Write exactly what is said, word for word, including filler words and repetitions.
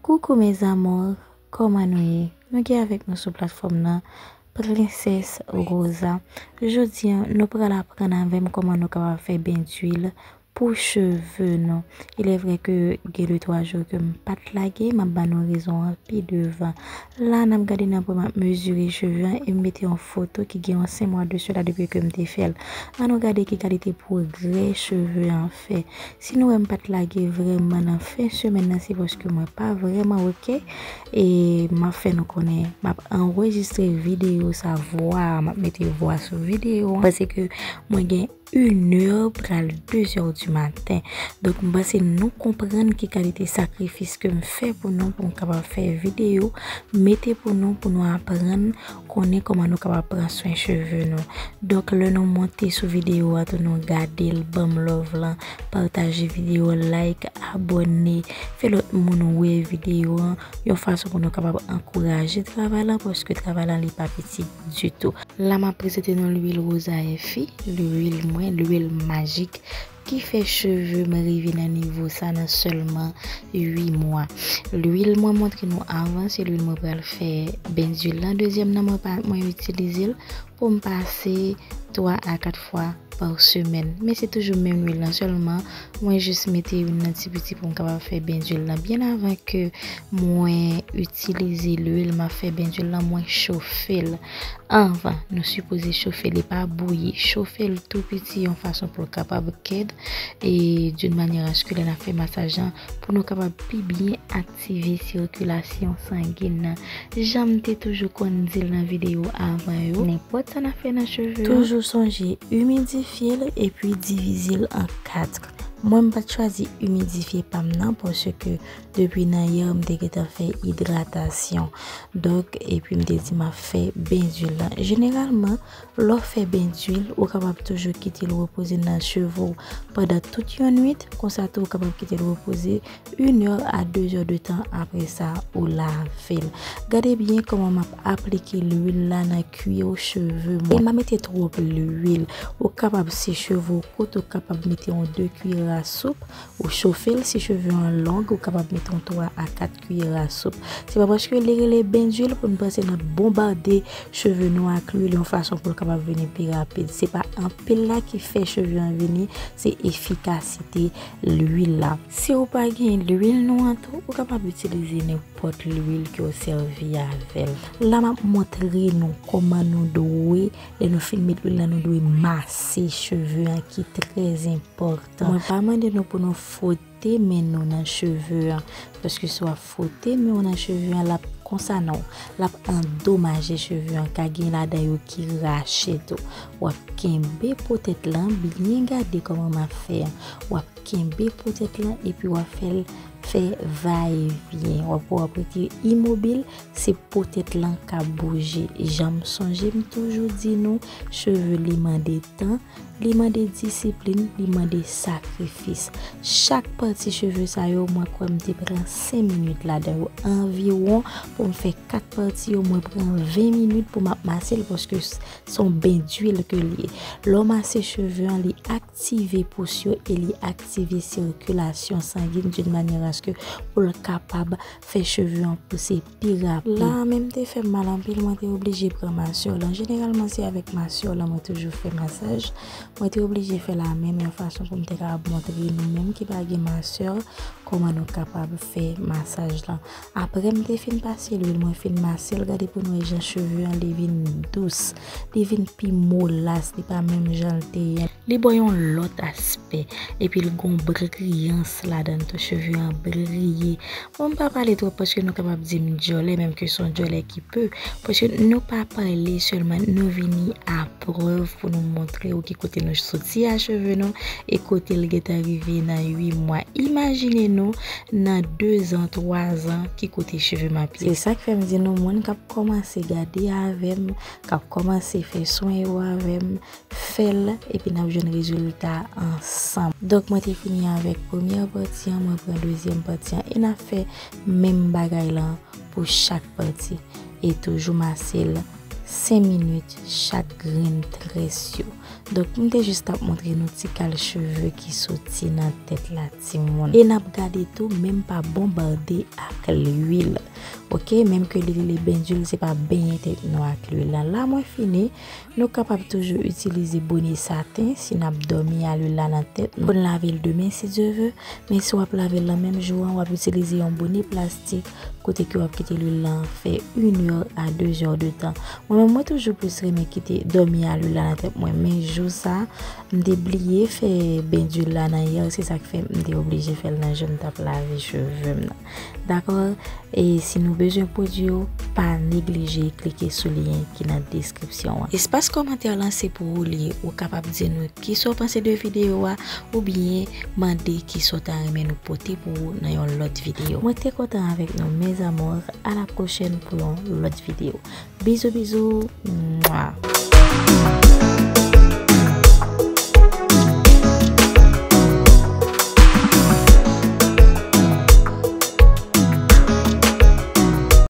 Coucou mes amours, kòman nou ye? Nou gen avèk nou sou platfòm nan, Princess Rosa. Jodi a, nou pral aprann avè m kòman nou kapab fè ben d'huile pou cheve nou. Il est vrai que gen de twa jou ke m pa t lage, m ap ba nou rezon an pi devan. La, n ap gade nan pwen m ap mezire cheve an e m mete yon foto ki gen yon senk mwa de sila depi ke m te fè l. Ann nou gade ki kalite pwogrè cheve an fè. Si nou wè m pa t lage vrèman nan fen semèn nan, se paske mwen pa vrèman oke. E m ap fè nou konnen, m ap anrejistre videyo sa, vwa a, m ap mete vwa sou videyo an. Paske mwen gen inè pral dezè di maten. Donk, m panse nou konprann ki kalite sakrifis ke m fè pou nou, pou m kapab fè videyo, mete pou nou, pou nou aprann konnen kòman nou kapab pran swen cheve nou. Donk, lè nou monte sou videyo a tou, nou gade l, ban m love lan, pataje videyo, like, abòne, fè lòt moun wè videyo an, yon fason pou nou kapab ankouraje travay lan, paske travay lan li pa piti ditou. La, m ap prezante nou lwil Rosa Effy, lwil mwen, lwil majik, ki fè cheve m rive nan nivo sa nan sèlman uit mwa. Lwil mwen montre nou avan, se lwil mwen pral fè ben d'huile lan. Dezyèm nan, mwen pa, mwen itilize l pou m pase twa a kat fwa pa semèn. Men se toujou menm lwil lan, sèlman mwen jis mete youn nan ti piti pou m kapab fè ben d'huile lan. Byen avan ke mwen itilize lwil, m ap fè ben d'huile lan, mwen chofe l. Anvan, nou sipoze chofe l, e pa bouyi. Chofe l tou piti yon fason pou l kapab kèd, e d'une manière à ce que lè n ap fè masaj lan, pou nou kapab pi byen aktive sikilasyon sangin nan. Jan m te toujou konn di l nan videyo avan yo, nenpòt sa n ap fè nan cheve an, toujou sonje imidifye l epi divize l an kat. Mwen, m pa t chwazi imidifye pa m nan, paske depi nan yè, m te gentan fè idratasyon. Donk, epi m te di m ap fè ben d'huile lan. Jeneralman, lè w fè ben d'huile, ou kapab toujou kite l repoze nan cheve w pandan tout yon nwit. Konsa tou, ou kapab kite l repoze inè a dezè de tan apre sa, ou lave l. Gade byen kòman m ap aplike lwil la nan kwiye cheve mwen. E m pa mete twòp lwil. Ou kapab, si cheve w kout, ou kapab mete yon de kiyè a soup. Ou chofe l, si cheve an long, ou kapab mete yon twa a kat kiyè a soup. Se pa paske li rele ben d'huile pou n panse n ap bonbade cheve nou ak lwil yon fason pou l kapab vini pi rapid. Se pa anpil la ki fè cheve an vini, se efikasite lwil la. Si w pa gen lwil nou an tou, ou kapab itilize nenpòt lwil ke w sèvi avè l. La, m ap montre nou kòman nou dwe, lè nou fin met lwil la, nou dwe mase cheve an ki trè enpòtan. Mwen pa mande nou pou nou fwote men nou nan cheve an, paske si w ap fwote men w nan cheve an, l ap konsa non, l ap andomaje cheve an, ka gen ladan yo ki rache tou. W ap kenbe po tèt lan, byen gade kòman m ap fè an. W ap kenbe po tèt lan epi w ap fè l fè va e vyen. W ap, w ap rete imobil, se po tèt lan k ap bouje. Jan m sonje m toujou di nou, cheve li mande tan, li mande disiplin, li mande sakrifis. Chak pati cheve sa yo, mwen kwè m te pran senk minit ladan yo anviwon. Pou m fè kat pati yo, mwen pran ven minit pou m ap mase l, paske s-, se yon ben d'huile ke li ye. Lè w mase cheve an, li aktive pous yo e li aktive sikilasyon sangin d'une manière à ce que pou l kapab fè cheve an pouse pi rapid. La, men m te fè m mal anpil, mwen te oblije pran masè lan. Jeneralman, se avèk masè lan mwen toujou fè masaj. Mwen te oblije fè l a men m yon fason pou m te kapab montre nou menm ki pa gen masè kòman nou kapab fè masaj lan. Apre m te fin pase lwil, mwen fin mase l, gade pou nou wè jan cheve an li vin dous, li vin pi molas, li pa menm jan l te ye. Li ba w yon lòt aspè, epi l gon briyans ladan l tou, cheve an briye. Bon, m pa pale twòp paske nou kapab di m djòlè, menm ke se yon djòlè ki pe, paske nou pa pale sèlman, nou vini a prèv pou nou montre w ki kote nou soti a cheve nou e kote l gentan rive nan uit mwa. Imajine nou nan dezan, twazan, ki kote cheve m ap ye. Se sa k fè m di nou, moun k ap kòmanse gade avè m, k ap kòmanse fè swen yo avè m, fè l, epi n ap jwenn rezilta ansanm. Donk, mwen te fini avèk premyè pati an, mwen pran dezyèm pati an, e n ap fè menm bagay lan pou chak pati. E toujou mase l senk minit chak grenn très yo. Donk, m te jis t ap montre nou ti kal cheve ki soti nan tèt la, timoun. E n ap gade tou, men m pa bonbade ak lwil. Oke, menm ke li rele bendil, se pa benyen tèt nou ak lwil la. La, mwen fini. Nou kapab toujou itilize bone saten si n ap dòmi a lwil la nan tèt nou. Konn lave l demen si Dye ve, men si w ap lave l nan menm jou an, w ap itilize yon bone plastik kote ke w ap kite lwil lan fè inè a dezè de tan. Mwen menm, mwen toujou plis renmen kite dòmi a lwil la nan tèt mwen, men jou sa, m te bliye fè bendil la nan yè, se sa k fè m te oblije fè l nan jou m t ap lave cheve m nan. Dakò? E si nou bezwen pwodui yo, pa neglije klike sou lyen ki nan deskripsyon an. Espas kòmantè lan se pou ou li ye. Ou kapab di nou kisa w panse de videyo a, oubyen mande kisa w ta renmen nou pote pou ou nan yon lòt videyo. Mwen te kontan avèk nou, mes amours. À la prochaine pou yon lòt videyo. Bizou, bizou. Mwa.